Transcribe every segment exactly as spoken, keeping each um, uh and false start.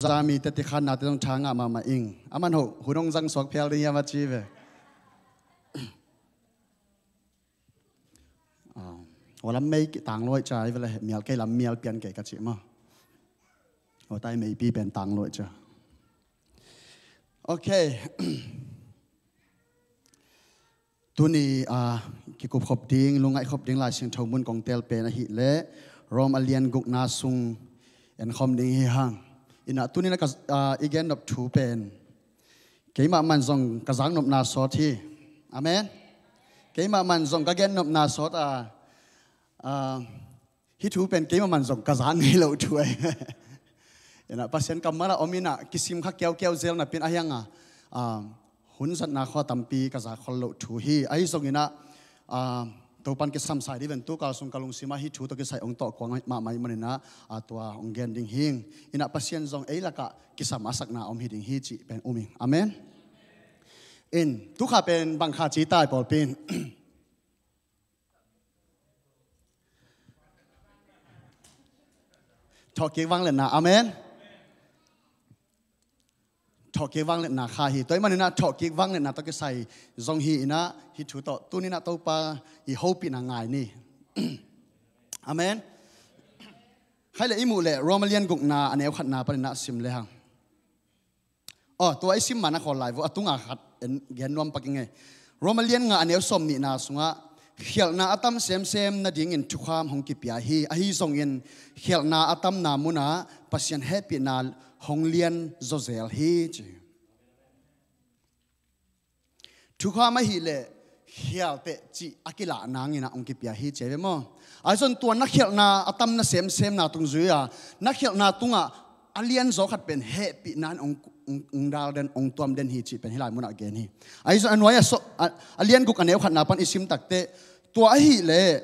Zami te tikhan nate zong tha ngah mahmah ing. A man hoh hun hong zang suak phial ding hiam a ci ve. Ah, hua lam mei ki tang luai ca i ve le, mial kei lam mial pian kei ka ci maw. Hua tai meipi pen tang luai ca. Ok. Tuni a kikup khop ding, lungngaih khop ding Lai Siangtho mun kong tel pen ahih leh Rom a lian gukna sung en khawm ding hi hang. Inah tuni na ka, ah, i gen nop thu pen keimah man zong ka zak nopna sawt hi. Amen. Keimah man zong ka gen nopna sawt a, ah, hih thu pen keimah man zong ka zak ngei lo thu ahi. Inah Pasian kammal ah om inah kisim kha kiaukiau zel napi in ahi hang a, ah, hun zatna khua tampi ka zak khol lo thu hi. Ahi zong inah, ah, Topan kisam sai dih ven tu kal sung ka lungsim ah hih thu tawh kisai hong tawh kuang mahmah ahih man inah, ah, tua hong gen ding hing. Inah Pasian zong ei lakah kisam a sakna om hi ding hi cih pen um ing. Amen. In, tu kha pen bang kha ci tai pawlpi in. Thawhkik vangliatna, amen. Thawhkik vangliatna kha hi. Tua ahih man inah thawhkik vangliatna tawh kisai zong hi inah hih thu tawh tuni inah Topa i hopihna ngai ni. Amen. Khai le i muh le Rom a lian gukna a neu khatna pan inah sim le hang. Aw, tua i sim man a khawl lai vo, a tunga khat en gen nuam pak ing ei. Rom a lian nga a neu sawm nihna sungah khialhna a tam semsem nadingin thukham hong kipia hi. Ahi zongin khialhna a tamna munah Pasian hehpihna hong lian zawzel hi ci. Thukham ahih leh khial teh cih a kilah nangin ah hong kipia hi ci ve maw? Ahi zong tua na khialhna a tamna semsemna tung zui a, na khialhna tungah a lianzaw khat pen hehpihna in hong, hong, hong dal den, hong tuam den hi cih pen hih lai munah gen hi. Ahi zong a nuai a, so, a, a lian guk a neu khatna pan i sim takteh, tua ahih leh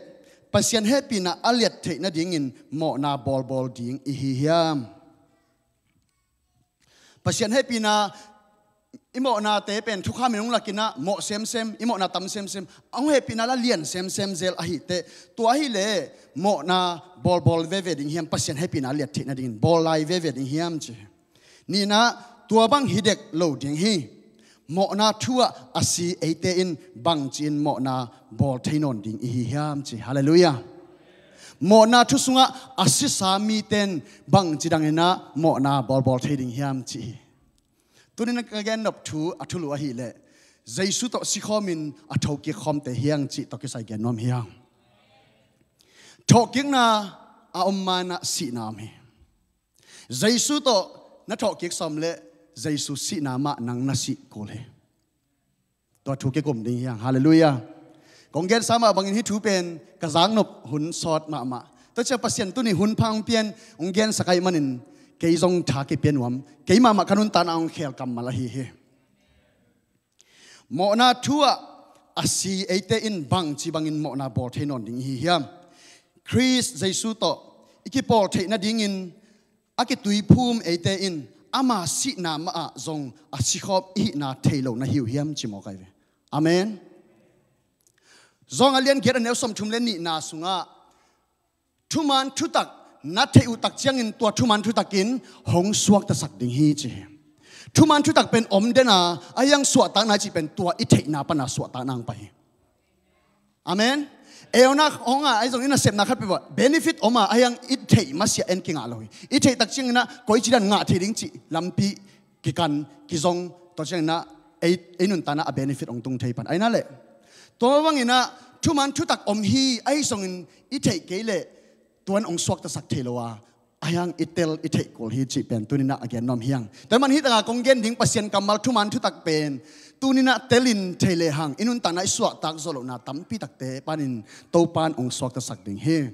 Pasian hehpihna a liat theih nadingin mawhna bawlbawl ding i hi hiam? Pasian hehpihna i mawhnate pen thukham in hong lak inah mawh semsem, i mawhna tam semsem, a hong hehpihna la lian semsem zel ahih teh, tua ahih leh mawhna bawlbawl veve ding hiam, Pasian hehpihna liat theih nadingin bawl lai veve ding hiam ci. Nihna, tua bang hi dek lo ding hi. Mawhna thu ah a si eite in bangci in mawhna bawl thei nawn ding i hi hiam ci. Halleluiah. Mawhna thu sungah a sisa mite in bangci dang inah mawhna bawlbawl thei ding hiam ci hi. Tuni na ka gen nop thu a thulu ahih leh Jesu tawh sikhawmin a thokik khawmte hi hang cih tawh kisai gen nuam hi hang. Thawhkikna a om ma inah sihna om hi. Jesu tawh na thawhkik sawm leh Jesu sihna mah nang na sih kul hi. Tua thu kikum ding hi hang. Halleluiah. Kong gensa mah bangin hih thu pen ka zak nop hun sawt mahmah. Tua ciang Pasian tuni hun pha hong pia in hong gensak ahih manin kei zong tha kipia nuam. Kei mahmah ka nuntakna hong khel kammal ahi hi. Mawhna thu ah a si eite in bangci bangin mawhna bawl thei nawn ding i hi hiam? Khrist Jesu tawh i kipawl theih nadingin a kituiphum eite in ama sihna mah ah zong a sikhawm i hihna thei lo na hi uh hiam ci mawk ahi ve. Amen. Zawng a lian giat a neu sawmthum le nihna sungah thuman thutak na theih uh tak ciangin tua thuman thutak in hong suaktasak ding hi ci hi. Thuman thutak pen om den a, ahi hang suahtakna cih pen tua i theihna pana suahtakna hong pai hi. Amen. Euna hong a, ahi zong i nasepna khat peuh ah benefit om a, ahi hang i theih masiah en kingah lo hi. I theih tak ciangin ah koici dan ngah thei ding cih lampi kikan, kizong, tua ciangin ah ei, ei nuntakna a benefit hong tung thei pan. Ahi na leh tua bangin ah thuman thutak om hi, ahi zongin i theih kei leh tua in hong suaktasak thei lo a, ahi hang i tel i theih kul hi cih pen tuni inah a gen nuam hi hang. Tua ahih man hih tangah kong gen ding Pasian kammal thuman thutak pen tuni inah telin thei lehang i nuntakna i suahtak zawh lohna tampi takte panin Topan hong suaktasak ding hi.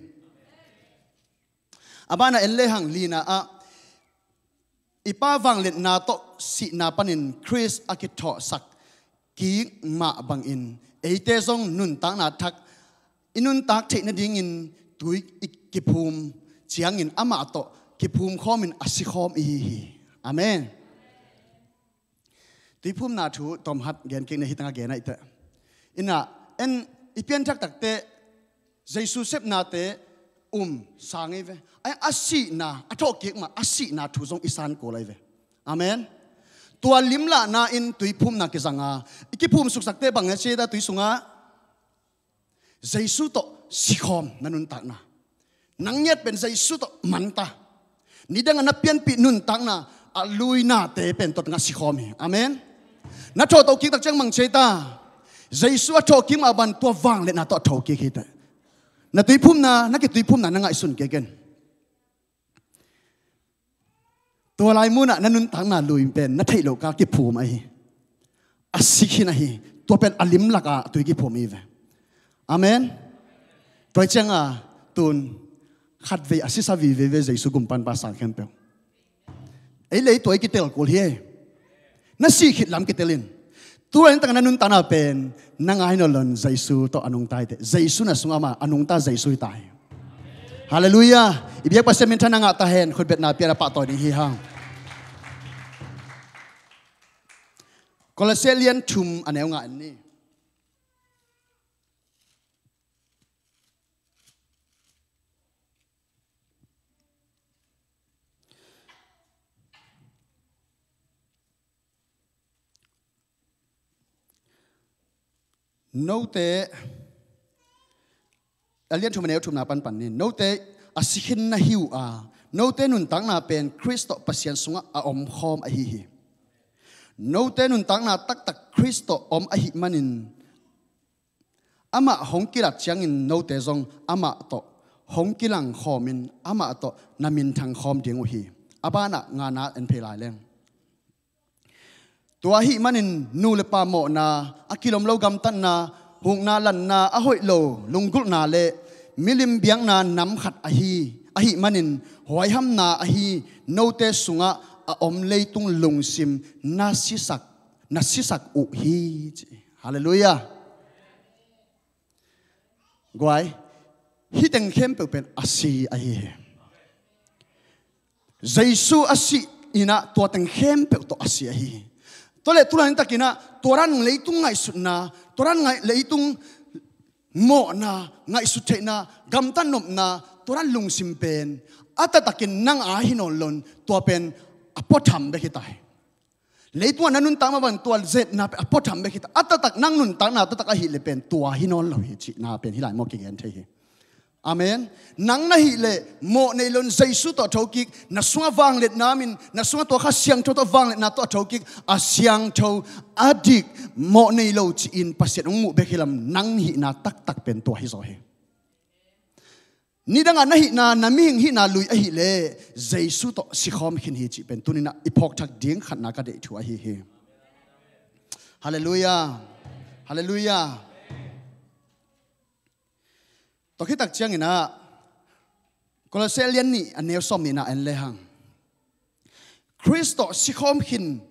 A banah en lehang lina ah i Pa vangliatna tawh sihna panin Khrist a kithawhsak kik mah bangin eite zong nuntakna thak i nuntak theih nadingin tui i kiphum ciangin amah tawh kiphum khawmin a sikhawm i hi hi. Amen. Tuiphumna thu tawmhat gen kik ni, hih tangah gen ahih teh. Inah en i pianthak takteh Jesu sepnate um sang ei ve. Ai, a sihna, a thawhkik mah a sihna thu zong i san kul ei ve. Amen. Tua limlahna in tuiphumna kizanga i kiphumsuksakte bang na ci ta tui sungah Jesu tawh sikhawm na nuntakna. Nang ngiat pen Jesu tawh manta. Nidangah na pianpih nuntakna a luinate pen tua tangah sikhawm hi. Amen. Na thawhtoh kik tak ciang mang cia ta. Jesu a thawhkik mah ban tua vangliatna tawh a thokik hi teh. Na tuiphumna, na kituiphumna na ngaihsun kei ken. Tua lai munah na nuntakna lui pen na theih loh kal kiphum ahi. A sik hin ahi. Tua pen a limlakah tui kiphum hi ve. Amen. Tua hi cianga tun khatvei a sisa vive ve Jesu gumpanpa sang khempeuh. Ei lei tua i kitel kul hi. Na sih khit lam kitel in. Tu lai tak na nuntakna pen na ngai nawn lo in Jesu tawh a nungta hi teh. Jesu na sungah mah a nungta Jesu hi ta hi. Halleluiah. I biak Pasian minthanna ngah ta hen, khutbetna pia na pahtawi ding hi hang. Kolose lian thum a neu nga en ni. Note a lian thum a neu thumna panpan ni. Note a sik hin na hi uh a, note nuntakna pen Khrist tawh Pasian sungah a omkhawm ahi hi. Note nuntakna taktak Khrist tawh om ahih manin amah hong kilat ciangin note zong amah tawh hong kilangkhawmin amah tawh na minthang khawm ding uh hi. A banah ngana en phei lai leng. Tua ahih manin nu le pa mawhna, a kilawm lo gamtatna, hukna lanna, a hoih lo lunggulhna le milim biakna nam khat ahi, ahih manin huaihamna ahi note sungah a om leitung lungsim na sisak, na sisak uh hi ci. Halleluiah. Guai, hih teng khempeuh pen a si ahi hi. Jesu a sih inah tua teng khempeuh tawh a si ahi hi. Tua leh tu lai takinah tua dan leitung ngaihsutna, tua dan ngaih leitung mawhna, ngaihsut theihna, gamtat nopna, tua dan lungsim pen a taktakin nang a hi nawn lo in tua pen a puatham bek hi ta hi. Leitungah na nuntak mah bang tua zetna pen a puatham bek hi ta. A taktak nang nuntakna taktak ahih leh pen tua hi nawn lo hi cihna pen hih lai mawh kigen thei hi. Amen. Nang na hih leh mawh nei lo in Jesu tawh a thokik, na sungah vangliatna om in, na sungah tua Kha Siangtho tawh vangliatna tawh a thokik, a siangtho, a dik, mawh nei lo ci-in Pasian hong muh bek hi lam nang hihna taktak pen tua hi zaw hi. Nidangah na hihna, na mihing hihna lui ahih leh Jesu tawh sikhawm khin hi cih pen tuninah i phawkthak ding khatna ka deih thu ahi hi. Halleluiah. Halleluiah. Tua khit tak cianginah Kolose lian nih a neu sawm nihna en lehang. Khrist tawh sikhawm khin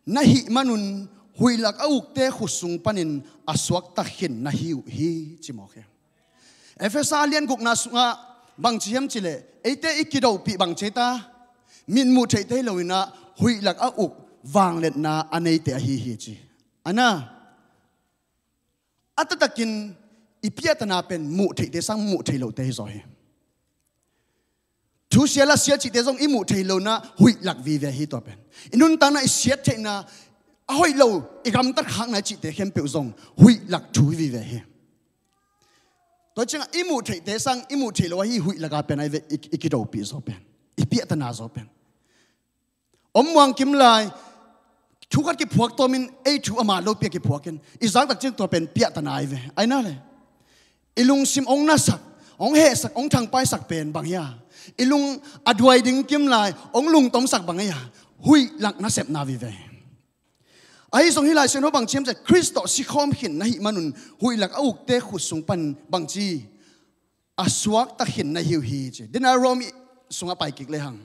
na hih manun huihlak a ukte khut sung panin a suakta khin na hi uh hi ci mawk hi. Efesa lian gukna sungah bangci hiam cileh eite i kidopih bangci ta, mitmuh theihte hi loinah huihlak a uk vangliatna a neite ahi hi ci. Ana a taktakin i piahtana pen muh theihte sang muh thei lote hi zaw hi. Thusia lasia cihte zong i muh thei lonah huihlak vive hi tua pen. I nuntakna i siat theihna a hoih lo i gamtat khakna i cihte khempeuh zong huihlak thu vive hi. Tua ciangah i muh theihte sang i muh thei lo ahi huihlaka pen ahi ve i, i kidopih zaw pen. I piahtana zaw pen. Om muang kim lai thu khat kiphuak tawmin ei thu a man lopi a kiphuakin i zaktak ciang tua pen piahtana ahi ve. Aina le i lungsim ong nasak, ong hehsak, ong thangpaisak pen bang hia? I lung a duai ding kim lai ong lungtomsak bang hia? Huihlak nasepna vive. Ahi zong hih Lai Siangtho bangci hiam ciah Khrist tawh sikhawm khin na hih manun huihlak a ukte khut sung pan bangci a suakta khin na hi uh hi ci. Dena Rom sungah pai kik lehang.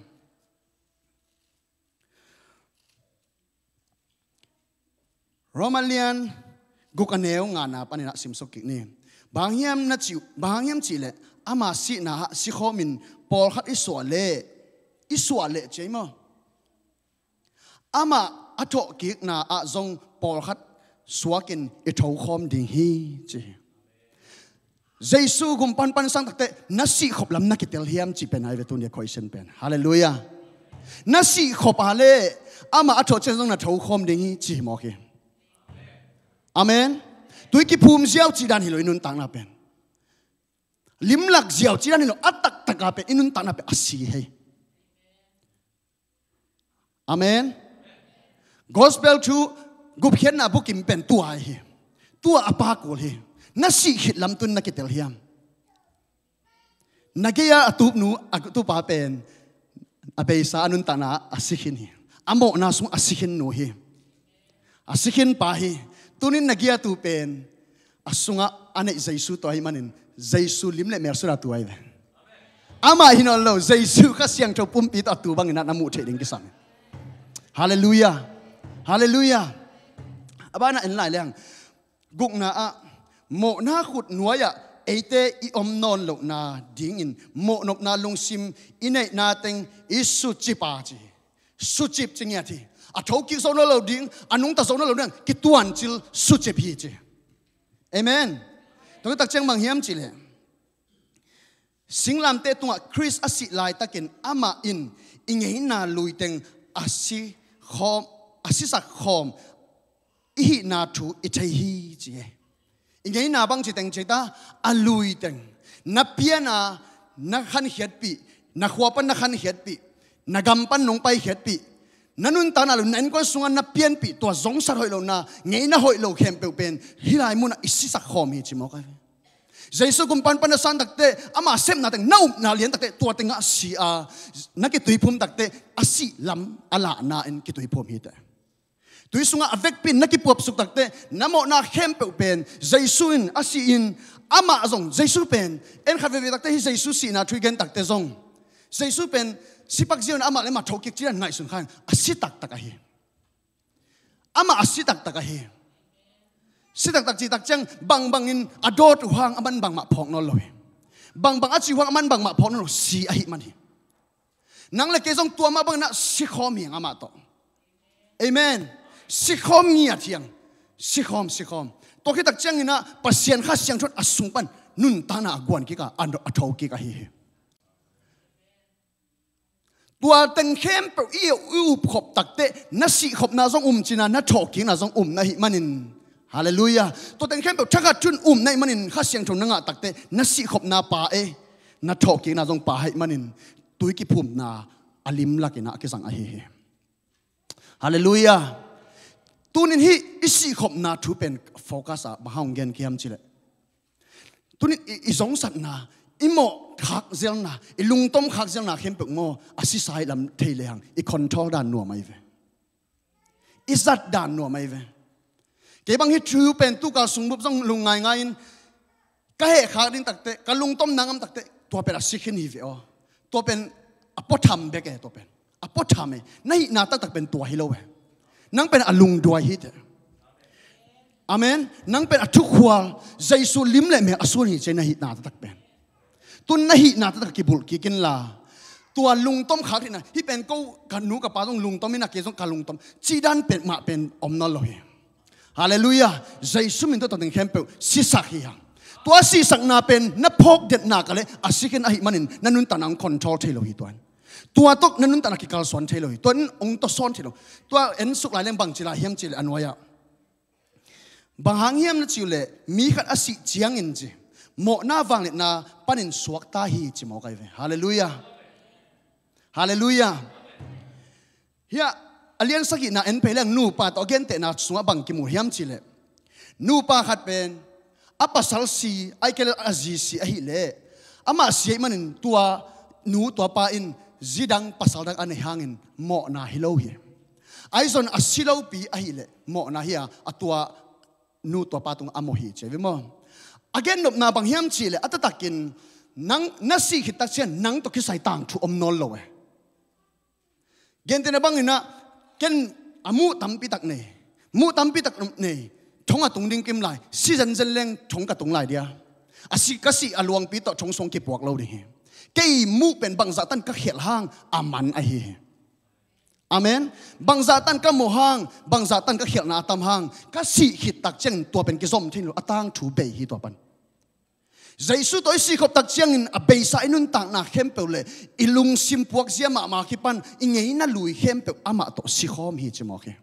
Roma lian guk a neu ngana paninah simsuk kik ni. Bang hang hiam na cih, bang hang hiam cihleh ama sihna ah sikhawmin pawlkhat i suah leh, i suah leh ciai maw? Amah a thawhkikna ah zong pawlkhat suakin i thokhawm ding hi ci hi. Jesu gum panpan sang takte na sih khop lam na kitel hiam cih pen ai ve tuni a question pen. Halleluiah. Na sih khop a le amah a thawh ciang zong na tho khawm ding hi ci hi mawk hi. Amen. Tui kiphum ziau cih dan hi lo i nuntakna pen. Limlak ziau cih dan hi lo, a taktak a pen i nuntakna pen a si hi. Amen. Gospel thu gupkhiatna bukim pen tua hi. Tua a pa kul hi. Na sih khit lam tun na kitel hiam? Na gei-a a tupnu a tupa pen a beisa a nuntakna a si khin hi. A mawhna sung a si khin nu hi. A si khin pa hi. Tunin na gei-a tu pen a sungah a neih Jesu tua hi manin Jesu lim le mel suna tua hi ve. Amah hi nawn lo, Jesu Kha Siangtho pumpi tawh a tu bangin a na muh theih ding kisam hi. Halleluiah. Halleluiah. A banah en lai leng gukna ah mawhna khut nuai-ah eite i om nawn lohna dingin mawhnopna lungsim i neihna teng i sucip a ci hi. Sucip ci ngiat hi. A thokik zo nawn lo ding, a nungta zo nawn lo ding kituancil sucip hi ci. Amen. Tua tak ciang bang hiam cih leh singlamteh tungah Khrist a sih laitakin amah in i ngeina lui teng a si khawm, a sisak khawm i hihna thu i thei hi ci hi. I ngeina bang ci teng ci ta, a lui teng na piana na khankhiatpih, na khua pan na khankhiatpih, na gam pan nong paikhiatpih, na nuntakna lo na innkuan sungah na pianpih tua zongsat hoih lo na ngeina hoih lo khempeuh pen hih lai munah i sisak khawm hi ci mawk a hi. Jesu gum panpan na san takte, ama sepna teng na upna lian takte tua tengah si a na kituiphum takte a sih lam a lahna in kituiphum hi teh. Tui sungah a vekpi in na kipuapsuk takte na mawhna khempeuh pen Jesu in a si in amah zong Jesu pen en khat veve takte hi Jesu sihna thu i gen takte zong Jesu pen sipak ziau in amah le amah thokik cian ngaihsun kha in a si taktak ahi. Amah a si taktak ahi. Si taktak ci tak ciang bangbangin a dawt uh hang a man bangmah phawk nawn lo hi. Bangbang a ci uh hang a man bangmah phawk nawn lo si ahi man hi. Nang le kei zong tua mah bangin a sikhawm hi ang amah tawh. Amen. Sikhawm ngiat hi ang. Sikhawm, sikhawm. Tua khit tak ciangin a Pasian Kha Siangtho in a sung pan nuntakna a guan kik a, a thokik ahi hi. Tua teng khempeuh i, i upkhop takte na sihkhopna zong um cina, na thawhkikna zong um na hih manin. Halleluiah. Tua teng khempeuh thakhat thu in um na hih manin Kha Siangtho na ngah takte na sihkhopna pa e, na thawhkikna zong pa ahih manin tui kiphumna a limlakin a kizang ahi hi. Halleluiah. Tunin hih i sihkhopna thu pen focus a bang hang gen kiam cileh tunin i, i zongsatna, i mawh khakzelna, i lungtom khakzelna khempeuh maw a sisai lam thei lehang i control dan nuam ahi ve. I zat dan nuam ahi ve. Kei bang hi thu pen tukal sungbup zong lung ngaingai in ka heh khak ding takte, ka lungtom nangam takte tua pen a si khin hi ve aw. Tua pen a puatham bek e tua pen. A puatham e. Na hihna taktak pen tua hi lo e. Nang pen a lungduai hi te. Amen. Nang pen a thukhual Jesu lim le mel a sun hi cia na hihna taktak pen. Tun na hihna taktak kibulh kikin la tua lungtom khak hihna hi pen ko ka nu ka pa zong lungtom hihna kei zong ka lungtom cih dan pen mah pen om nawn lo hi. Halleluiah. Jesu min tawh tua ding khempeuh sisak hi hang. Tua sisakna pen na phawk detna ka le a si khin ahih manin na nuntakna hong control thei lo hi tuan. Tua tawh na nuntakna kikalsuan thei lo hi. Tua in hong tawsawn thei lo. Tua en suk lai leng bang ci lai hiam ci le a nuai-ah bang hang hiam na ci uh leh mi khat a sih ciangin ci mawhna vangliatna panin suakta hi ci mawk ahi ve. Halleluiah. Halleluiah. Hiah a lian sagihna en phei leng nupa tawh a gentehna sungah bang kimu hiam ci leh nupa khat pen a pasal si ai kei le a zi si ahih leh amah si ahih manin tua nu tua pa in zidang pasal dang a nei hangin mawhna hi lo hi. Aizon a si lopi ahih leh mawhna hi a, a tua nu tua pa tungah a mawh hi ci ve maw? A gennopna bang hiam ci leh a taktakin nang na sih khit tak cian nang tawh kisai tangthu om nawn lo e. Gentehna bangin ah ken a muh tampi tak nei, muh tampi tak nei, thong a tung ding kim lai, si zenzen leng thong ka tung lai dia. A sih ka sih a luangpi tawh thong suang kipuak lo ding hi. Kei muh pen bangzah tan ka khialh hang a man ahi hi. Amen. Bangzah tan ka mawh hang, bangzah tan ka khialhna a tam hang ka sih khit tak ciangin tua pen kizom thei lo a tangthu bei hi tua pan. Jesu tawh i sihkhop tak ciangin a beisa i nuntakna khempeuh le i lungsim puakzia mahmah kipan i ngeina lui khempeuh amah tawh sikhawm hi ci mawk hi.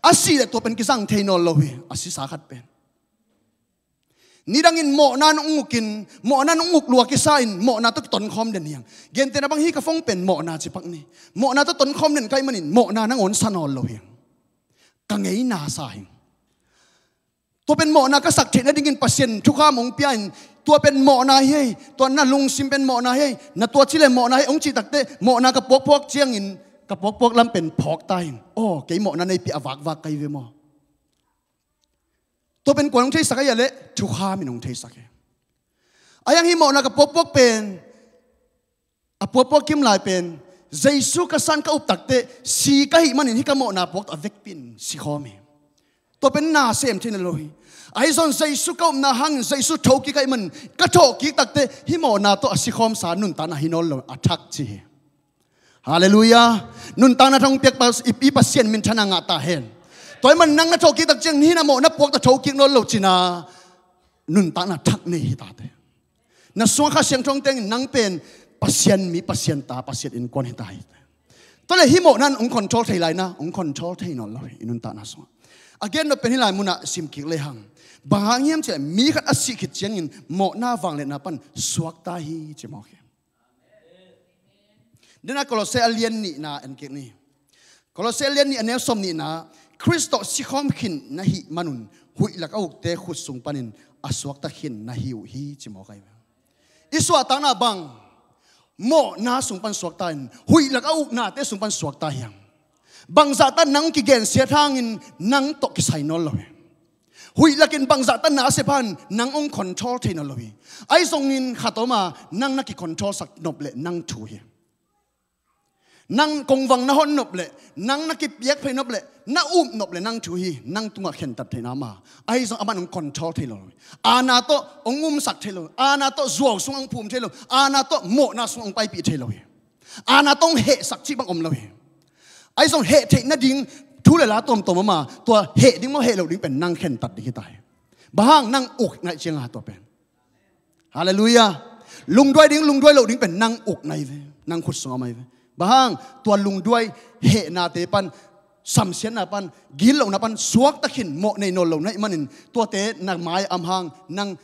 A sih le tua pen kizang thei nawn lo hi, a sisa khat pen. Nidangin mawhna nong ukin, mawhna nong uk lua kisa in mawhna tawh kitonkhawm den hiang. Gentehna bang hi ka phone pen mawhna cipak ni. Mawhna tawh tonkhawm den ka hih manin mawhna nangawn sa nawn lo hiang. Ka ngeina sa hiang. Tua pen mawhna ka sak theih nadingin Pasian thukham hong pia in, tua pen mawhna hi ei, tua na lungsim pen mawhna hi ei, na tua ci le mawhna hi ei hong cih takteh mawhna ka puakpuak ciangin ka puakpuak lam pen phawk ta hiang. Aw, kei mawhna nei pia a vakvak ka hi ve maw? Tua pen kuan hong theisak a hia leh thukham in hong theisak hi. A hiang hi mawhna ka puakpuak pen, a puakpuak kim lai pen Jesu ka san ka up takteh si ka hih manin hih ka mawhna puak tawh a vekpi in sikhawm hi. Tua pen na sem thei nawn lo hi. Ahi zongin Jesu ka upna hangin Jesu thokik ka hih manin ka thawhkik takteh hih mawhna tawh a sikhawmsa nuntakna hi nawn lo a thak ci hi. Halleluiah. Nuntakna thang piak pa, i, i Pasian minthanna ngah ta hen. Tua ahih manin nang na thawhkik tak ciang hih na mawhna puak tawh thokik nawn lo cina nuntakna thak nei hi ta te. Na sungah Kha Siangtho tengin nang pen Pasian mi, Pasian ta, Pasian innkuan hi ta hi. Tua le hih mawhna in hong control thei lai na, hong control thei nawn lo hi i nuntakna sungah. A gen nop pen hih lai munah simkik lehang, bang hang hiam cih leh mi khat a sih khit ciangin mawhna vangliatna pan suakta hi ci mawk hi. Dena Kolose a lian nihna en kik ni. Kolose a lian nih a neu sawm nihna, Khrist tawh sikhawm khin na hih manun huih lak a ukte khut sung panin a suakta khin na hi uh hi ci mawk ahi ve. I suahtakna bang mawhna sung pan suakta in huih lak a uknate sung pan suakta hiang. Bangzahta nang kigensiat hangin nang tawh kisai nawn lo hi. Huih lakin bangzahta na a sep hangin nang hong control thei nawn lo hi. Ahi zongin khat om a nang na kicontrol sak nop le nang thu hi. Nang kongvang na hon nop le, nang na kipiak phei nop le, na up nop le nang thu hi, nang tungah khentat theihna mah. Ahi zong amah nong control thei lo. Aana tawh hong umsak thei lo. Aana tawh zuau sung hong phum thei lo. Aana tawh mawhna sung hong paipih thei lo hi. Aana tawh hong hehsak cih bang om lo hi. Ahi zong heh theih nading thu le la tuamtuam om a, tua heh ding maw heh lo ding pen nang khentat ding hi ta hi. Bang hang nang uk ngaih ciang a tua pen. Halleluiah. Lungduai ding, lungduai lo ding pen nang uk na hi ve. Nang khut sungah om ahi ve. Bang hang tua lungduai hehnate pan, samsiatna pan, gitlohna pan suakta khin mawh nei nawn lo na hih manin tuate na mai-ah om hang nang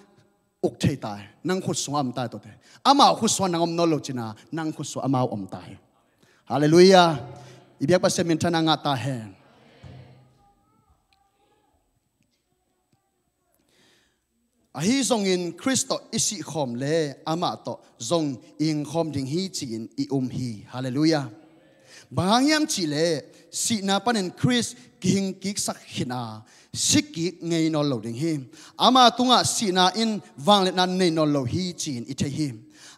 uk thei ta hi. Nang khut sungah om ta hi tuate. Amau khut sungah nang om nawn lo cina nang khut sungah amau om ta hi. Halleluiah. I biak Pasian minthanna ngah ta hen. Ahi zongin Khrist tawh i sihkhawm le amah tawh zong i hingkhawm ding hi ci-in i um hi. Halleluiah. Bang hang hiam cih leh sihna panin Khrist kihingkiksak khin a, sikik ngei nawn lo ding hi. Ama tungah sihna in vangliatna nei nawn lo hi ci-in i thei hi.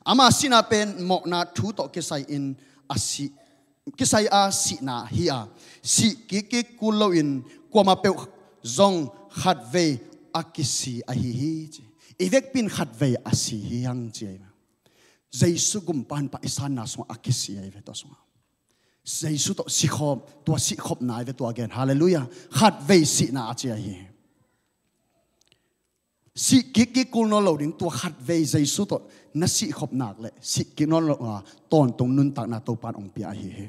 Ama sihna pen mawhna thu tawh kisai-in a sih kisai a sihna hi a, sih kikkik kul loin kuamah peuh zong khatvei a kisi ahi hi ci. I vekpi in khatvei a si hi hang ci ahi ve. Jesu gumpa in pa i sanna sungah a kisi ahi ve tua sungah. Jesu tawh sikhawm, tua sihkhopna ahi ve tua gen. Halleluiah. Khatvei sihna a ci ahi hi. Sih kikkik kul nawn lo ding tua khatvei Jesu tawh na sihkhop nak le sih kik nawn lo a tawntung nuntakna Topa in hong pia ahi hi.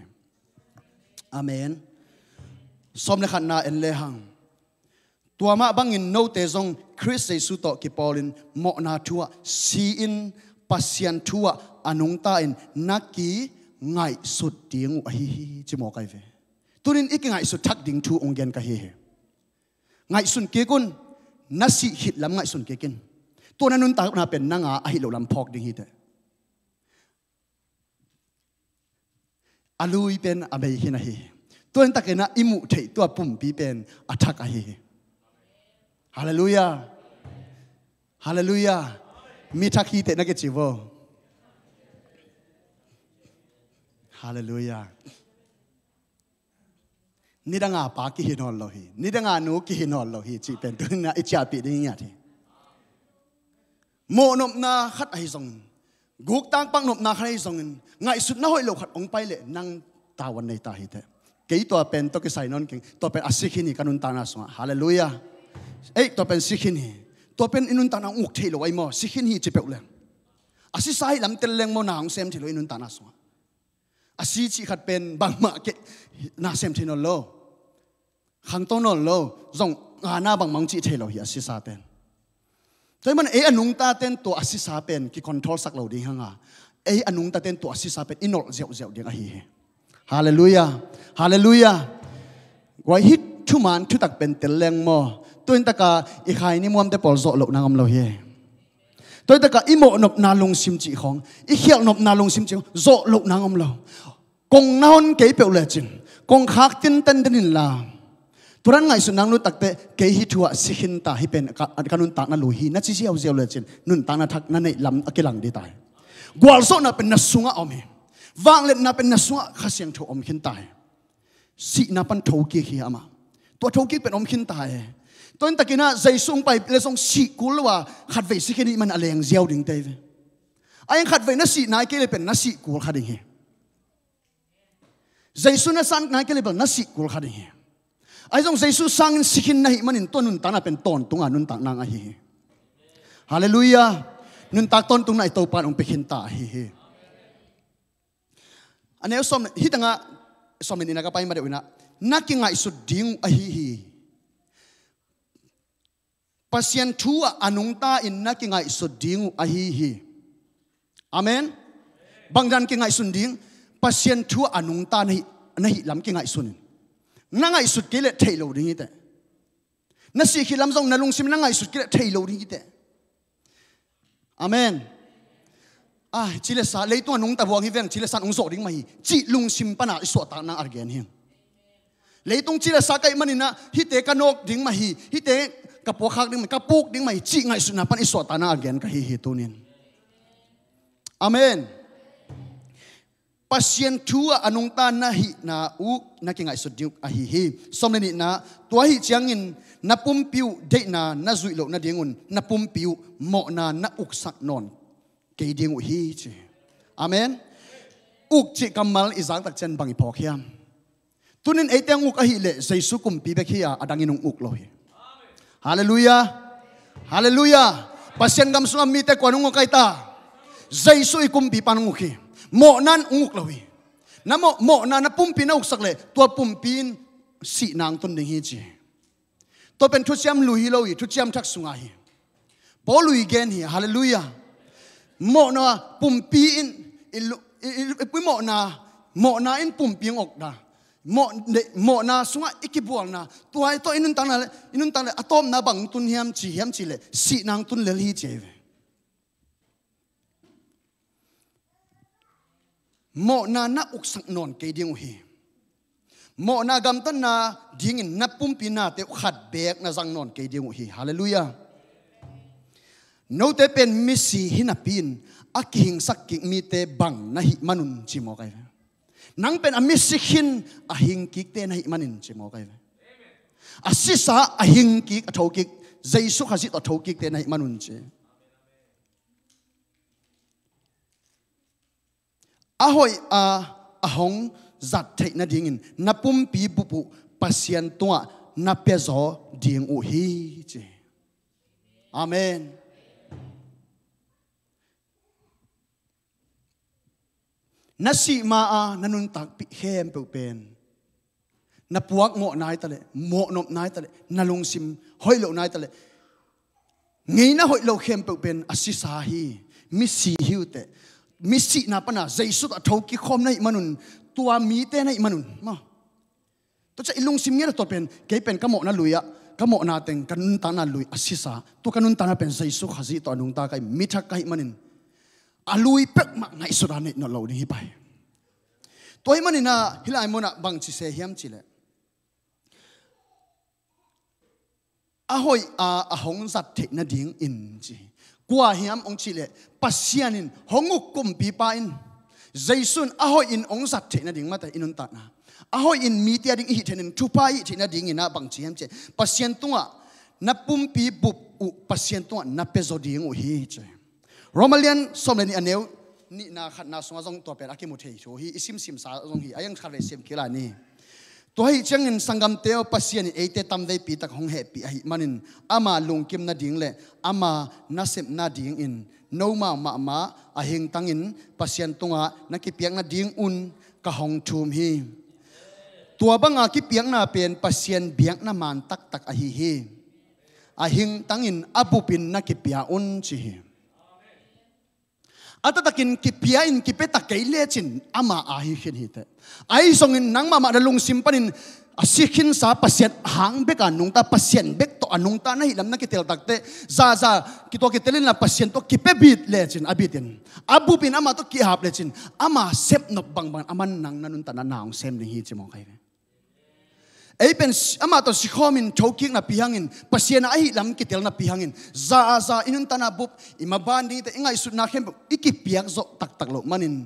Amen. Sawm le khatna en lehang. Tua mah bangin note zong Khrist Jesu tawh kipawlin mawhna thu-ah si-in Pasian thu-ah a nungta-in na kingaihsut ding uh ahi hi ci mawk ahi ve. Tunin i kingaihsut thak ding thu hong gen ka hi hi. Ngaihsun kik un, na sih khit lam ngaihsun kik in. Tua na nuntakna pen nang a ahi lo lam phawk ding hi teh. A lui pen a mei khin ahi hi. Tua in takin ah i muh theih tua pumpi pen a thak ahi hi. Halleluiah. Halleluiah. Mi thak hi teh na kici vo. Halleluiah. Nidanga pa kihi nawn lo hi. Nidanga nu kihi nawn lo hi cih pen tuninah i ciahpih ding ngiat hi. Mawhnopna khat ahi zongin, guktak paknopna khat ahi zongin, ngaihsutna hoih lo khat hong pai leh nang tavuan nei ta hi teh. Kei tua pen tawh kisai nawn keng, tua pen a si khin hi ka nuntakna sungah. Halleluiah. Ei, tua pen si khin hi. Tua pen i nuntakna hong uk thei lo ahi maw? Si khin hi ci peuh leng, a sisa hi lam tel leng maw, na hong sem thei lo i nuntakna sungah. A si cih khat pen bangmah kei na sem thei nawn lo, khangto nawn lo, zong ngana bangmah hong cih thei lo hi a sisa pen. Tua ahih manin ei a nungta ten tua a sisa pen kicontrol sak lo ding hang a, ei a nungta ten tua a sisa pen i nolh ziauziau ding ahi hi. Halleluiah. Halleluiah. Guai, hih thuman thutak pen tel leng maw, tuin taka i khaini muamte pawl zawh loh nang om lo hi. Tuin taka i mawhnopna lungsim cih khong, i khialhnopna lungsim cih khong zawh loh nang om lo. Kong na hon kei peuh lecin, kong khak tinten den inla, tua dan ngaihsut nang nuntakte, kei hih thu ah si khin ta, hih pen ka, ka nuntakna lui hi, na ci ziauziau lecin nuntakna thak na neih lam a kilang ding ta hi. Gualzawhna pen na sungah om hi. Vangliatna pen na sungah Kha Siangtho om khin ta hi. Sihna pan thokik hi amah. Tua thokik pen om khin ta hi. Tua intakin ah Jesu hong pai le zong sih kul lo a, khatvei si khin i hih man a leng ziau ding te hi ve. A eng khatvei na sih nai kei le pen na sih kul kha ding hi. Jesu na san nai kei le pen na sih kul kha ding hi. Ahi zong Jesu sangin si khin na hih manin tua nuntakna pen tawntung a nuntak nang ahi hi. Halleluiah. Nuntak tawntungna i Topa in hong pia khin ta ahi hi. A neu sawm, hih tangah sawm le nihna ka pai ma deuh inah, na kingaihsut ding uh ahi hi. Pasian thu ah a nungta in na kingaihsut ding uh ahi hi. Amen. Bang dan kingaihsun ding? Pasian thu ah a nungta na hih, na hih lam kingaihsun in. Na ngaihsut kei leh thei lo ding hi teh. Na sih khit lam zong na lungsim na ngaihsut kei leh thei lo ding hi teh. Amen. Ah, ci le sa, leitung a nungta buang hi veng, ci le sa hong zawh ding mah hi, cih lungsim pana i suahtak nang a gen hi. Leitung ci le sa ka hih maninah hihte ka nawk ding mah hi, hihte ka puakkhak ding mah hi, ka puk ding mah hi, cih ngaihsutna pan i suahtak nang a gen ka hi hi tunin. Amen. Pasian thu ah a nungta na hihna uh na kingaihsut ding uh ahi hi. Sawm le nihna, tua ahi ciangin na pumpi uh deihna na zuih loh nadingun na pumpi uh mawhna na uksak nawn kei ding uh hi ci. Amen. Uk cih kammal i zak tak ciang bang i phawk hiam? Tunin eite hong uk ahih leh Jesu kumpi bek hi a, a dangin hong uk lo hi. Halleluiah. Halleluiah. Pasian gam sungah mite kuan hong uk ahi ta? Jesu i kumpipa in hong uk hi. Mawhna in hong uk lo hi. Na mawh, mawhna na pumpi na uksak leh tua pumpi in sihna hong tun ding hi ci. Tua pen thuciam lui hi lo hi, thuciam thak sungah hi. Paul lui gen hi. Halleluiah. Mawhna pumpi in i lu-, i, i, i mawhna, mawhna in pumpi hong uk ta. Mawh, mawhna sungah i kibualna, tua hi tawh i nuntakna le, i nuntak le a tawpna bang tun hiam ci hiam cih leh sihna hong tun lel hi ci hi ve. Mawhna na uksak nawn kei ding uh hi. Mawhna gamtatna dingin na pumpi nate uh khat beek na zang nawn kei ding uh hi. Halleluiah. Note pen misi hi napi-in a kihingsak kik mite bang na hih manun ci mawk ahi ve. Nang pen a misi khin a hingkikte na hih manin ci mawk ahi ve. A sisa a hingkik a thokik, Jesu Khazih tawh a thokikte na hih manun ci. A hoih a, a hong zat theih nadingin na pumpi bup uh Pasian tungah na piazaw ding uh hi ci. Amen. Na sih ma-a na nuntakpih khempeuh pen, na puak mawh nai taleh, mawhnop nai taleh, na lungsim hoih loh nai taleh, ngeina hoih lo khempeuh pen a sisa hi. Misi hi uh teh. Misihna pana Jesu tawh a thokik khawm na hih manun, tua mite na hih manun maw? Tua ciang i lungsim ngiat a tua pen, kei pen ka mawhna lui ah, ka mawhna teng, ka nuntakna lui a sisa, tua ka nuntakna pen Jesu Khazih tawh a nungta ka hih, mi thak ka hih manin a lui peuhmah ngaihsut a neih nawn lo ding hi pah hi. Tua hih maninah hih lai munah bangci se hiam cih leh, a hoih a, a hong zat theih nadingin ci. Kua hiam hong cih leh, Pasian in hong uk kumpipa in, Jesu in a hoih in hong zat theih nading mate i nuntakna, a hoih in mite a ding i hih theih nading, thupha i hih theih nadinginah bangci hiam cih leh, Pasian tungah na pumpi bup uh Pasian tungah na piazaw ding uh hi ci. Roma lian sawm le nih a neu nihna khatna sungah zong tua pen a kimu thei thu hi, i simsimsa zong hi, a yang khatvei sim kik lai ni. Tua ahih ciangin sanggamte aw, Pasian in eite tamveipi tak hong hehpih ahih manin ama lungkim nading le ama nasep nadingin nomau mahmah a hingtangin Pasian tungah na kipiak nadingun ka hong thum hi. Tua banga kipiakna pen Pasian biakna man taktak ahi hi. A hingtangin a bupin na kipia un ci hi. A taktakin kipia in kipia ta kei lecin ama aa hi khin hi teh. Ahi zongin nang mahmah na lungsim panin a si khinsa Pasian hang bek a nungta, Pasian bek tawh a nungta na hih lam na kitel takteh, zaza kitua kitel inla Pasian tawh kipia bit lecin a bitin, a bupin amah tawh kihap lecin, ama sepnop bangbang aman nang na nuntakna na hong sem ding hi ci mawk ahi ve. Ei pen si-, amah tawh sikhawmin thokik napi hangin, Pasian a ahih lam kitel napi hangin, za a za i nuntakna bup, i maban ding i te, i ngaihsutna khempeuh i kipiak zawh taktak loh manin,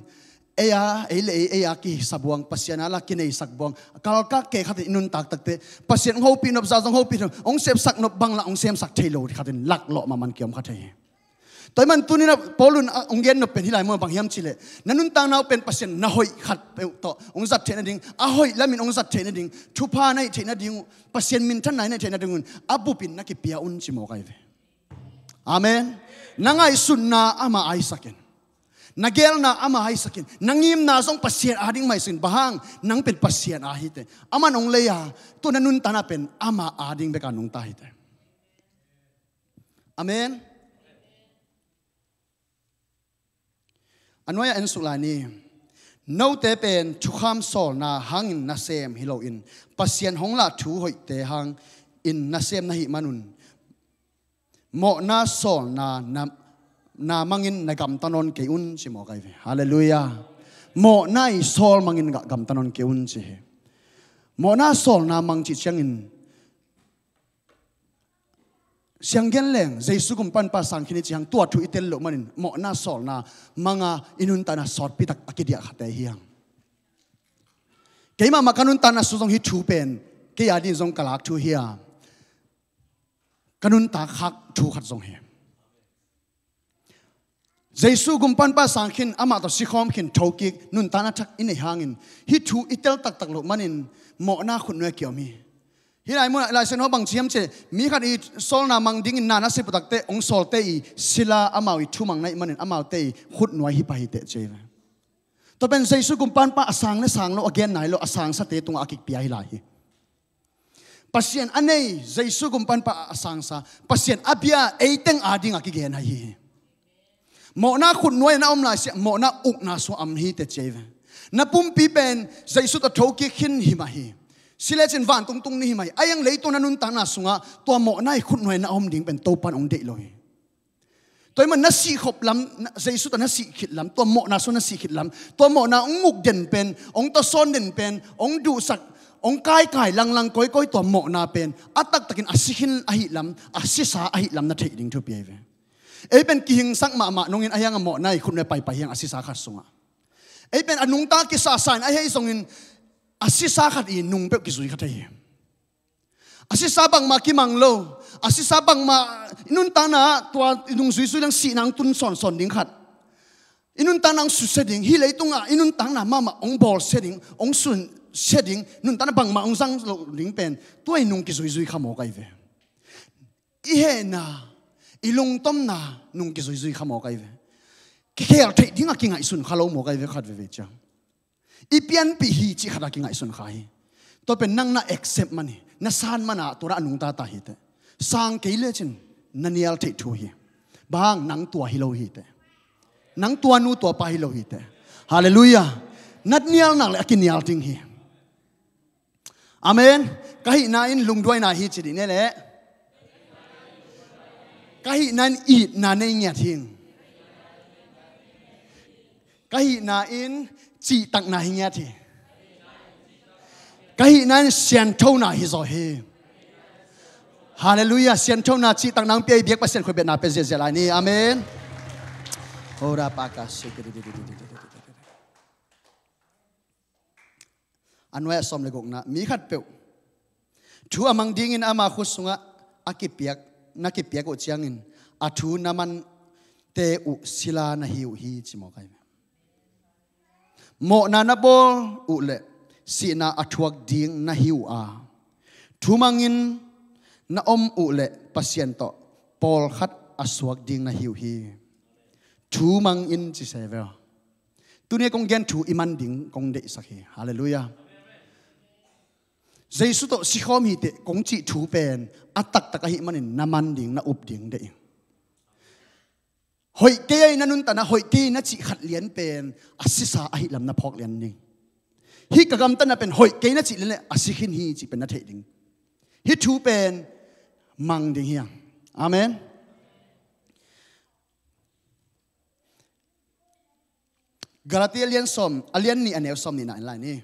ei a, ei le ei, ei a kisa buang, Pasian a la kineisak buang, kalkak kei khatin i nuntak takte, Pasian hong hopih nop, za zong hopih nop, hong sepsak nop bang la hong semsak thei lo khatin laklawh mahmah kiom kha thei hi. Tua ahih man tuni-in ah Paul in a hong gen nop pen hih lai mun ah bang hiam cih leh, na nuntakna uh pen Pasian na hoih khat peuh tawh hong zat theih nading, a hoih lamin hong zat theih nading, thupha na hih theih nading uh, Pasian minthanna na hih theih nadingun a bupin na kipia un ci mawk ahi ve. Amen. Na ngaihsutna ama aisakin, na gelna ama aisakin, na ngimna zong Pasian ading maisakin, bang hang, nang pen Pasian a hi teh. Aman hong lei a, tua na nuntakna pen ama ading bek a nungta hi teh. Amen. A nuai-ah en suk lai ni. Note pen thukham sawlna hangin nasem hi loin, Pasian hong lah thu hoihte hangin nasem na hih manun, mawhna sawlna na, na mangin na gamta nawn kei un ci mawk ahi ve. Halleluiah. Mawhna i sawl mangin ga-, gamta nawn kei un ci hi. Mawhna sawlna mang cih ciangin, siang gen leng, Jesu gumpa pan pa sang khin i cih hang tua thu i tel loh manin, mawhna sawlna manga i nuntakna sawtpi tak a kidiah khate hi hang. Keimah mah ka nuntakna sung zong hih thu pen, kei a ding zong ka lak thu hi a, ka nuntak khak thu khat zong hi. Jesu gumpa pan pa sang khin, amah tawh sikhawm khin, thokik, nuntakna thak i neih hangin, hih thu i tel taktak loh manin, mawhna khutnuai kiom hi. Hih lai munah Lai Siangtho bang ci hiam cih leh, mi khat i sawlna mang dingin na na sep uh takteh, hong sawlte i sila amau i thumang na hih manin, amaute i khutnuai hi pah hi teh ci hi ve. Tua pen Jesu gumpa pan pa a sang le sang lo, a gen nai lo, a sangsate tungah a kipia hi lai hi. Pasian a nei, Jesu gumpa pan pa a sangsa, Pasian a bia ei teng ading a kigen ahi hi. Mawhna khutnuai na om lai siah, mawhna ukna sungah om hi teh ci hi ve. Na pumpi pen Jesu tawh thokik khin hi mah hi. Si lecin vantung tung ni hi mah hi. Ahi hang leitung na nuntakna sungah tua mawhna i khutnuai na om ding pen Topan hong deih lo hi. Tua ahih man na sih khop lam, na, Jesu tawh na sih khit lam, tua mawhna sung na sih khit lam, tua mawhna hong muk den pen, hong tawsawn den pen, hong duhsak, hong kaikai langlang kawikawi tua mawhna pen, a taktakin a si khin ahih lam, a sisa ahih lam na theih ding thupi ahi ve. Ei pen kihingsak mahmah nungin ahi hang a mawhna i khutnuai paipai hi hang a sisa khat sungah. Ei pen a nungta kisasa in ahi zongin a sisa khat i nung peuh kizui kha thei hi. A sisa bangmah kimang lo. A sisa bangmah i nuntakna ah tua i nung zuizui leng sihna hong tun sawnsawn ding khat. I nuntakna hong susia ding, hih leitungah i nuntakna mahmah hong bawlsia ding, hong sunsia ding, nuntakna bangmah hong zang lo ding pen, tua i nung kizuizui kha mawk ahi ve. I hehna, i lungtomna nung kizuizui kha mawk ahi ve. Kikhel theih dingah kingaihsun kha lo mawk ahi ve khat veve ciang. I pianpih hi cih khat a kingaihsun kha hi. Tua pen nang na accept man hi, na san man a tua a nungta ta hi teh. Sang kei lecin na nial theih thu hi. Bang hang, nang tua hi lo hi teh. Nang tua nu tua pa hi lo hi teh. Halleluiah. Na nial nak le a kinial ding hi. Amen. Ka hihna in lungduaina hi ci dih ni leh. Ka hihna in itna nei ngiat hi. Ka hihna in cihtakna hi ngiat hi. Ka hihna in sianthona hi zaw hi. Halleluiah. Sianthona, cihtakna hong pia i biak Pasian khut betna pia ziahziah lai ni. Amen. Ora paka. A nuai a sawm le gukna, mi khatpeuh thu a mang dingin ama khut sungah a kipiak, na kipiak uh ciangin a thu na mante uh sila na hi uh hi ci mawk ahi. Mawhna na bawl uh leh sihna a thuak ding na hi uh a, thu mangin na om uh leh Pasian tawh pawlkhat a suak ding na hi uh hi. Thu mangin ci se ve aw. Tuni a kong gen thu i man ding kong deihsak hi. Halleluiah. Jesu tawh sikhawm hi teh kong cih thu pen a taktak ahih manin na man ding, na up ding deih. Hoih kei a, na nuntakna hoih kei na cih khat lian pen a sisa ahih lam na phawk lian ding. Hih ka gamtatna pen hoih kei na cih lian leh a si khin hi cih pen na theih ding. Hih thu pen mang ding hi hang. Amen. Galati a lian sawm, a lian nih a neu sawm nihna en lai ni.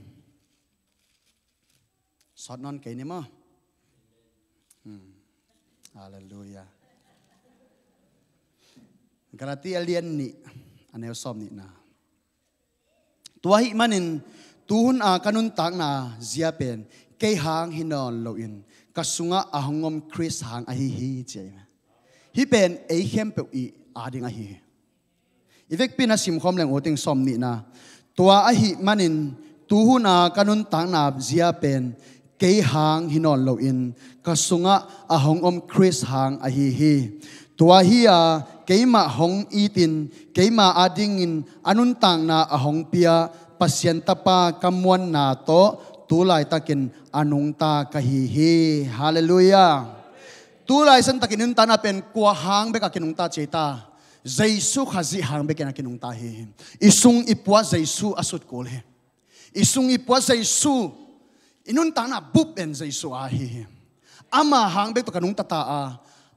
Sawt nawn kei ni maw? Hmm. Halleluiah. Galati a lian nih a neu sawm nihna. Tua ahih manin tuhun a ka nuntakna zia pen kei hang hi nawn loin ka sungah a hong om Khrist hang ahi hi ci ahi. Hih pen ei khempeuh i ading ahi hi. I vekpi-in a simkhawm leng uh ting sawm nihna. Tua ahih manin tuhun a ka nuntakna zia pen kei hang hi nawn loin ka sungah a hong om Khrist hang ahi hi. Tua hi-a keimah hong itin keima adingin a nuntakna a hong pia Pasian Tapa ka muanna tawh tu laitakin a nungta ka hi hi. Halleluiah. Tu laisan takin nuntakna pen kua hang bek a kinungta ci ta? Jesu Khazih hang bekin a kinungta hi hi. I sung i puah Jesu a sut kul hi. I sung i puah Jesu, i nuntakna bup en Jesu ahi hi. Ama hang bek tawh ka nungta ta a,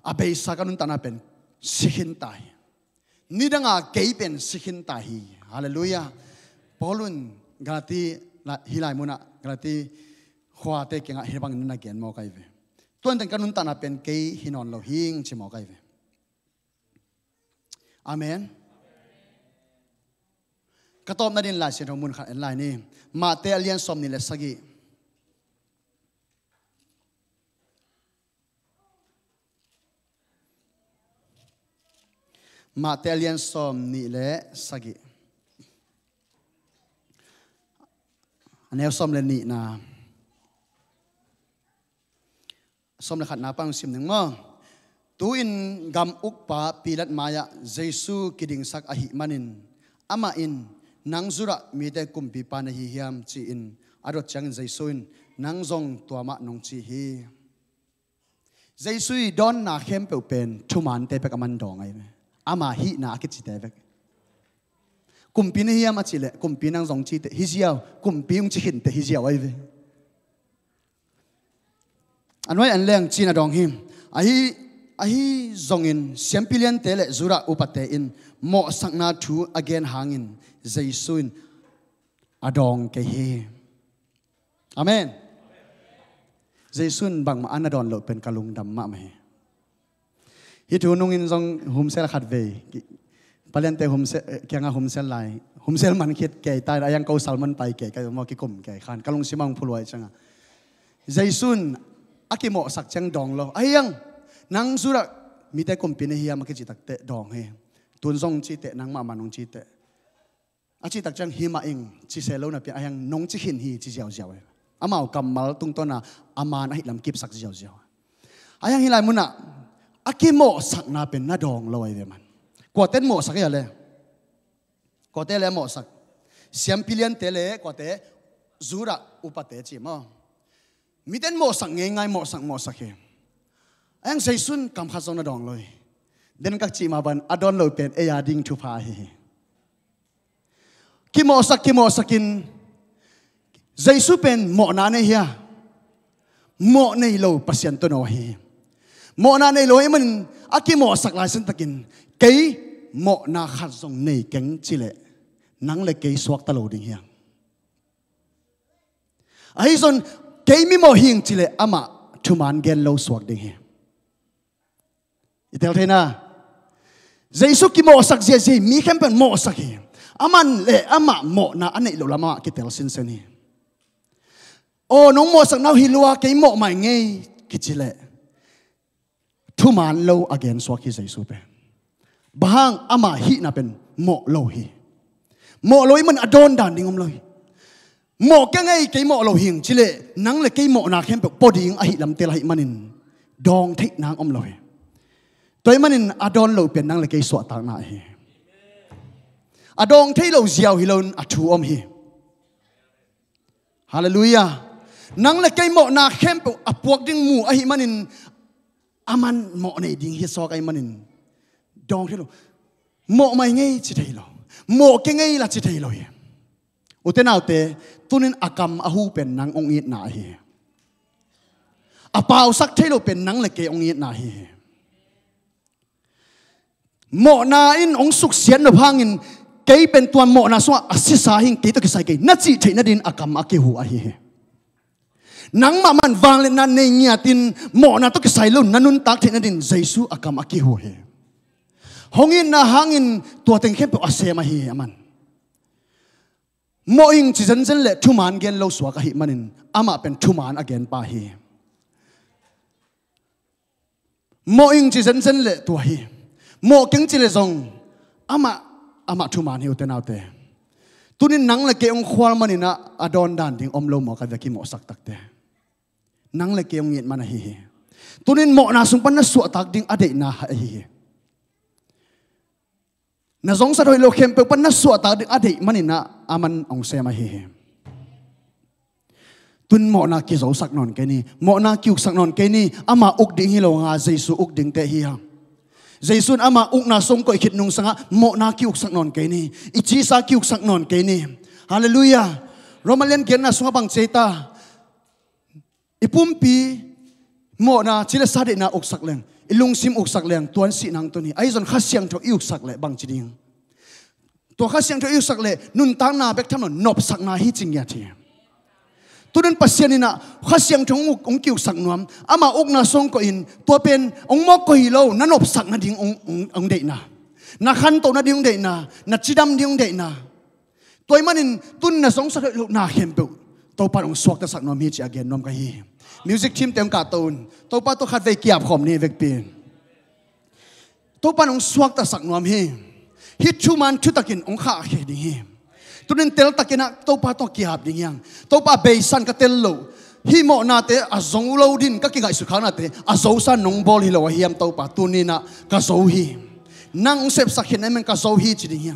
a beisa ka nuntakna pen si khin ta hi. Nidanga kei pen si khin ta hi. Halleluiah. Paul in Galati la-, hih lai munah Galati khuate kiangah hih bangin na gen mawk ahi ve. Tuanten ka nuntakna pen kei hi nawn lo hing ci mawk ahi ve. Amen. Ka tawpna din Lai Siangtho mun khat en lai ni. Mate a lian sawm nih le sagih. Mate a lian sawm nih le sagih. A neu sawm le nihna. Sawm le khatna pan sim ning maw? Tu-in gam ukpa Pilat mai-ah Jesu kidingsak ahih manin amah in, "Nang Judah mite kumpipa na hi hiam?" ci-in a dot ciangin Jesu in, "Nang zong tua mah nong ci hi." Jesu i dawnna khempeuh pen thumante bek a man dawng ahi ve. Ama hihna a kicite bek. "Kumpi na hiam?" a cih leh, "Kumpi nang zong ci teh hi ziau, kumpi hong ci khin teh hi ziau ahi ve." A nuai an leng cin a dawng hi. Ahi, ahi zongin siampi liante le Judah upate in mawhsakna thu a gen hangin Jesu in a dawng kei hi. Amen. Jesu in bangmah a na dawn loh pen ka lungdam mahmah hi. Hih thu nungin zong humsel khat vei. Ki-, paliante humsel, eh, kiangah humsel lai. Humsel man khit kei ta, a yang ko salmon pai kei, ka maw kikum kei. Khan ka lungsim ah hong phuluai ciangah. Jesu in a kimawhsak ciang dawng lo. A yang, "Nang Judah mite kumpi na hiam?" a kici takteh dawng hi. "Tun zong ci teh, nangmah mah nong ci teh." A cih tak ciang, "Hi mah ing," ci se lo napi-in a hiang, "Nong ci khin hi," ci ziauziau hi. Amau kammal tungtawn a a maan ahih lam kipsak ziauziau. A hiang hih lai munah a kimawhsakna pen na dawng lo ahi ve man. Kuate in mawhsak hi a le? Kuate le a mawhsak? Siampi liante le kuate? Judah upate ci maw? Mite in mawhsak ngeingai, mawhsak, mawhsak hi. A hiang Jesu in kam khat zong na dawng lo hi. Den kak cih mah bang a dawn lo pen ei a ding thupha ahi hi. Kimawhsak, kimawhsakin Jesu pen mawhna nei hia? Mawh nei lo Pasian tawh no ahi hi. Mawhna nei lo ahih manin a kimawhsak laisan takin, "Kei mawhna khat zong nei keng," ci leh nang le kei suakta lo ding hiang. Ahi zong, "Kei mimawh hing," ci leh amah thuman gen lo suak ding hi. I tel thei na? Jesu kimawhsak ziazia hi, mi khempeuh in mawhsak hi. Aman le amah mawhna a neih loh lam amah kitel sinsen hi. "Aw, nong mawhsakna uh hi lua, kei mawh mai ngei," kici leh thuman lo a gen suak hi Jesu pen. Bang hang? Ama hihna pen mawh lo hi. Mawh lo ahih man a dawn dan ding om lo hi. Mawh kei ngei, kei mawh lo hing cileh nang le kei mawhna khempeuh pua ding ahi lamtel ahi manin dawng theih nang om lo hi. Tua hi manin a dawn lo pen nang le kei suahtakna ahi. A dawng thei lo ziau hi loin a thu om hi. Halleluiah. Nang le kei mawhna khempeuh a puak ding mu ahi manin a man mawh nei ding hi sawk ahi manin dawng thei lo. Mawh mai ngei ci thei lo. Mawh kei ngei la ci thei lo hi. Ute naute, tunin a kam a hu pen nang ong itna ahi hi. A pausak thei lo pen nang le kei ong itna ahi hi. Mawhna in ong suksiat nop hangin kei pen tuan mawhna sungah a sisa hing, kei tawh kisai kei na cih theih nadin a kam a kihu ahi hi. Nangmah man vangliatna nei ngiatin mawhna tawh kisai lo na nuntak theih nadin Jesu a kam a kihu hi. Hong itna hangin tua teng khempeuh a sem ahi hi a man. Mawh ing ci zenzen le thuman gen lo suak ahi manin amah pen thuman a gen pa hi. Mawh ing ci zenzen le tua hi. Mawh keng ci le zong amah, amah thuman hi ute naute. Tunin nang le kei ong khual maninah a dawn dan ding om lo maw ka via kimawhsak takte. Nang le kei ong it man ahi hi. Tunin mawhna sung pan na suahtak ding a deihna ahi hi. Na zongsat hoih lo khempeuh pan na suahtak ding a deih maninah a man ong sem ahi hi. Tun mawhna kizosak nawn kei ni. Mawhna kiuksak nawn kei ni. Amah uk ding hi lo nga Jesu uk dingte hi hang. Jesu in amah ukna song koih khit nungsangah mawhna kiuksak nawn kei ni. I cisa kiuksak nawn kei ni. Halleluiah. Roma lian giatna sungah bang ci ta? I pumpi mawhna ci le sa deihna uksak leng, i lungsim uksak leng tuan sih nang tun hi. Ahi zon Kha Siangtho i uksak leh bang ci ding? Tua Kha Siangtho i uksak leh nuntakna bek tham lo nopsakna hi ci ngiat hi. Tunin Pasian inah Kha Siangtho ong uk, ong kiuksak nuam. Amah ukna song koih in tua pen ong mawk koih hi lo, na nopsak nading ong, ong, ong deihna, na khanto nading ong deihna, na cidam ding ong deihna. Tua hi manin tun na zongsat hoih lohna khempeuh Topa in ong suaktasak nuam hi ci a gen nuam ka hi. Music team te ong kahto un. Topa tawh khatvei kiap khawm ni vekpi in. Topa in ong suaktasak nuam hi. Hih thuman thutakin ong khahkhia ding hi. Tunin teltakinah Topa tawh kihap ding hiang. Topa, beisan ka tel lo. Hih mawhnate a zo lo din ka kingaihsut khaknate a zosa nong bawl hi lo ahiam Topa, tuninah ka zo hi. Nang ong sepsak khin ahi man ka zo hi ci ding hiang.